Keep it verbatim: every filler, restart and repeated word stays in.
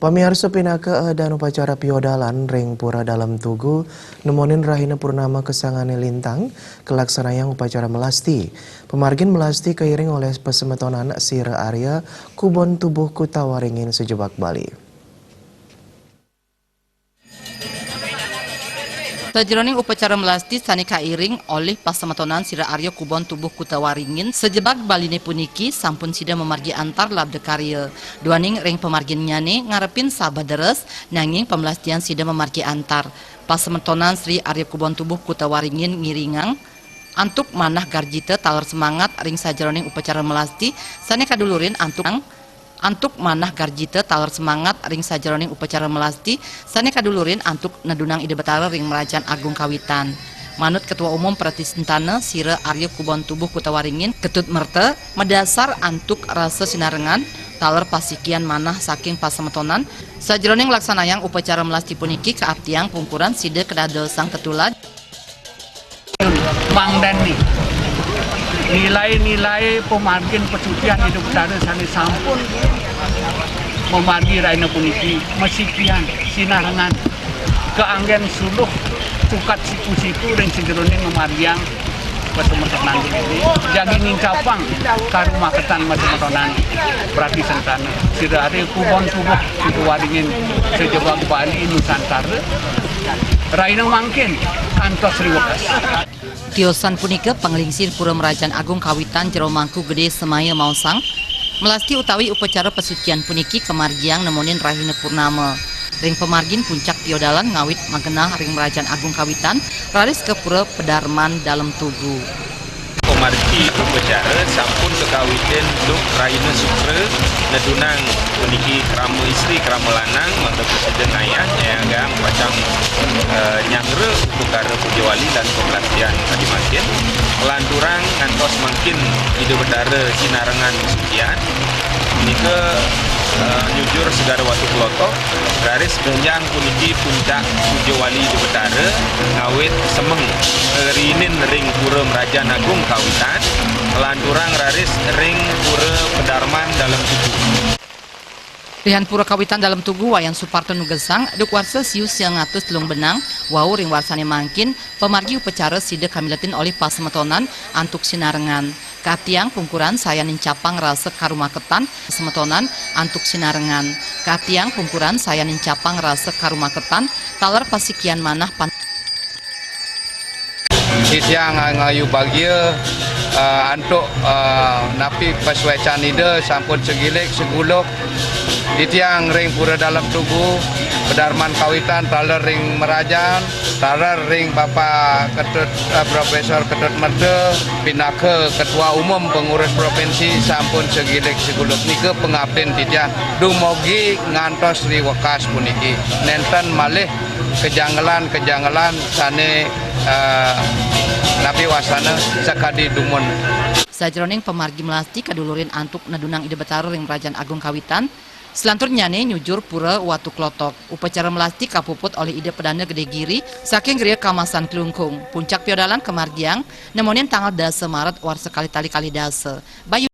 Pamiarsa, pinaka adan upacara piodalan ring Pura Dalem Tugu, nemonin rahina purnama kasangane lintang, kalaksanayang upacara melasti. Pamargin melasti kairing olih pasemetonan Sira Arya Kubon Tubuh Kuta Waringin sajebag Bali. Sajeroning upacara melasti sane kairing olih pasemetonan Sira Arya Kubon Tubuh Kuta Waringin sajebag Baline puniki sampun sida mamargi antar labda karya. Duaning ring pamarginnyane ngarepin sabeh deres, nanging pamelastian sida mamargi antar. Pasemetonan Sri Arya Kubon Tubuh Kuta Waringin ngiringang antuk manah garjita taler semangat ring sajeroning upacara melasti sane kadulurin antuk antuk manah garjita taler semangat ring sajeroning upacara melasti sane kadulurin antuk nedunang Ida Betara ring Merajan Agung Kawitan. Manut Ketua Umum Pratisentana Sira Arya Kubon Tubuh Kuta Waringin, Ketut Merta, madasar antuk rasa sinarengan taler pasikian manah saking pasemetonan, sajeroning laksanayang upacara melasti puniki kaaptiang pungkuran sida kadadosang tetulad. Mangdani nilai-nilai pamargin pasucian Ida Betara sane sampun mamargi rahina puniki masikian sinarengan kaanggen suluh sukat siku-siku ring sajeroning mamargiang pasemetonan puniki. Jagi nincapang karumaketan pasemetonan Pratisentana Sira Arya Kubon Tubuh Kuta Waringin sajebag Bali Nusantara. Rahina mangkin kantos riwekas. Tiosan punika panglingsir Pura Merajan Agung Kawitan Jero Mangku Gede Semaya maosang, melasti utawi upacara pasucian puniki kamargiang nemonin rahina purnama. Ring pamargin puncak piodalan ngawit magenah ring Merajan Agung Kawitan, raris ka Pura Pedarman Dalem Tugu. Pamargi upacara sampun kakawitin duk rahina Sukra, nedunang puniki krama istri, krama lanang, mangda prasida ngayah, nyayagang pacang, eh, nyanggra upakara puja wali lan pamelastian adi mangkin, lanturang ngantos mangkin Ida Betara sinarengan sucian. Punika, eh, nyujur Segara Watu Kelotok, raris benjang puniki puncak puja wali Ida Betara, ngawit semeng, eh, rinin ring Pura Merajan Agung Kawitan, lanturang raris ring Pura Pedarman Dalem Tugu. Rihan Pura Kawitan Dalem Tugu Wayan Suparto nugesang, duk warsa siu siang atus telung benang, wau ring warsane mangkin, pamargi upacara sida kamiletin olih pasemetonan antuk sinarengan. Katiang pungkuran sayan nincapang rasa karumaketan, semetonan antuk sinarengan. Katiang pungkuran sayan nincapang rasa karumaketan, taler pasikian manah pan- Titiang ngayu bagia, eh, antuk, eh, napi pasuecan Ida sampun sagilik saguluk. Titiang ring Pura Dalem Tugu, Pedarman Kawitan, taler ring Merajan, taler ring Bapa Ketut, eh, Profesor Ketut Merta, pinaka Ketua Umum Pengurus Provinsi sampun sagilik saguluk nika pangaptin titiang dumugi ngantos riwekas puniki. Nenten malih kejanggalan-kejanggalan sane, eh, napi wasana sakadi dumun. Sajeroning pamargi melasti kadulurin antuk nedunang Ida Betara ring Merajan Agung Kawitan, selanturnyane nyujur Pura Watu Klotok. Upacara melasti kapuput olih Ida Pedanda Gede Giri saking Griya Kamasan Klungkung. Puncak piodalan kamargiang nemonin tanggal dasa Maret warsa kalih tali kalih dasa. Bayu